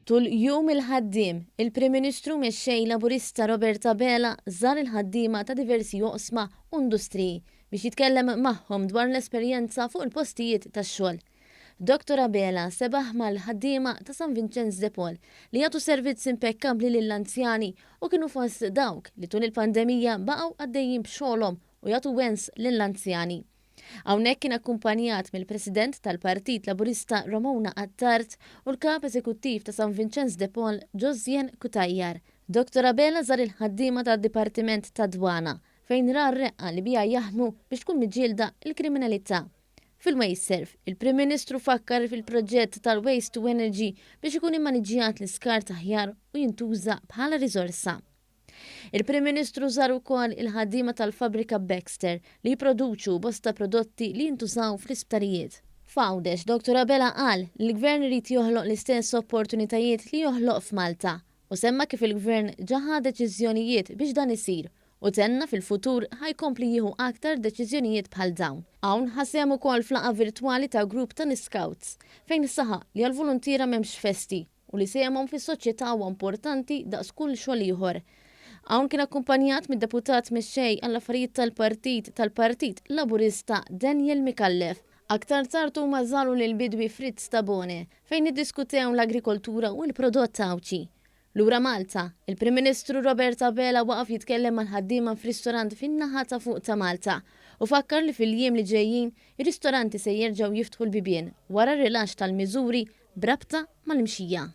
Tul Jum il-Ħaddiem, il-Prim Ministru u Mexxej Laburista Robert Abela żar il-ħaddiema ta' diversi oqsma u industriji biex jitkellem magħhom dwar l-esperjenza fuq il-postijiet tax-xogħol. Dottor Abela sebaħ mal-ħaddiema ta' San Vinċenz de Paul li jagħtu servizz impekkabbli lill-anzjani u kienu fost dawk li tul il-pandemija baqgħu għaddejjin b'xogħolhom u jagħtu wens lill-anzjani. Hawnhekk kien akkumpanjat mill-President tal-Partit Laburista Romona Attard u l-Kap Eżekuttiv ta' San Vinċenz de Paul Josiane Cutajar. Dottor Abela żar il-ħaddiema tad-Dipartiment tad-Dwana fejn ra r-reqqa li biha jaħdmu biex tkun miġġielda l-kriminalità. Fil-Wasteserv, il-Prim Ministru fakkar fil-proġett tal-Waste to Energy biex ikun immaniġġjat l-iskart aħjar u jintuża bħala riżorsa. Il-Prim Ministru żar ukoll il-ħaddiema tal-fabbrika Baxter li jipproduċu bosta prodotti li jintużaw fl-isptarijiet. F'Għawdex, Dottor Abela qal li l-Gvern irid joħloq l-istess opportunitajiet li joħloq f'Malta u semma kif il-Gvern ġa ħa deċiżjonijiet biex dan isir u tenna fil-futur ħa jkompli jieħu aktar deċiżjonijiet bħal dawn. Hawn ħa sehem ukoll f'laqgħa virtwali ta' grupp tal-Iscouts fejn saħaq li għall-voluntiera m'hemmx festi u li sehemhom fis-soċjetà huwa importanti daqs kull xogħol ieħor. Hawn kien akkumpanjat mid-Deputat Mexxej għall-Affarijiet tal-Partit tal-Partit Laburista Daniel Micallef. Aktar tard huma żaru lill-bidwi Fritz Tabone fejn iddiskutew l-agrikoltura u l-prodott Għawdxi. Lura Malta, il-Prim Ministru Robert Abela waqaf jitkellem mal-ħaddiema f'ristorant fin-naħa ta' fuq ta' Malta u fakkar li fil-jiem li ġejjin ir-ristoranti se jerġgħu jiftħu l-bibien wara r-rilaxx tal-miżuri b'rabta mal-imxija.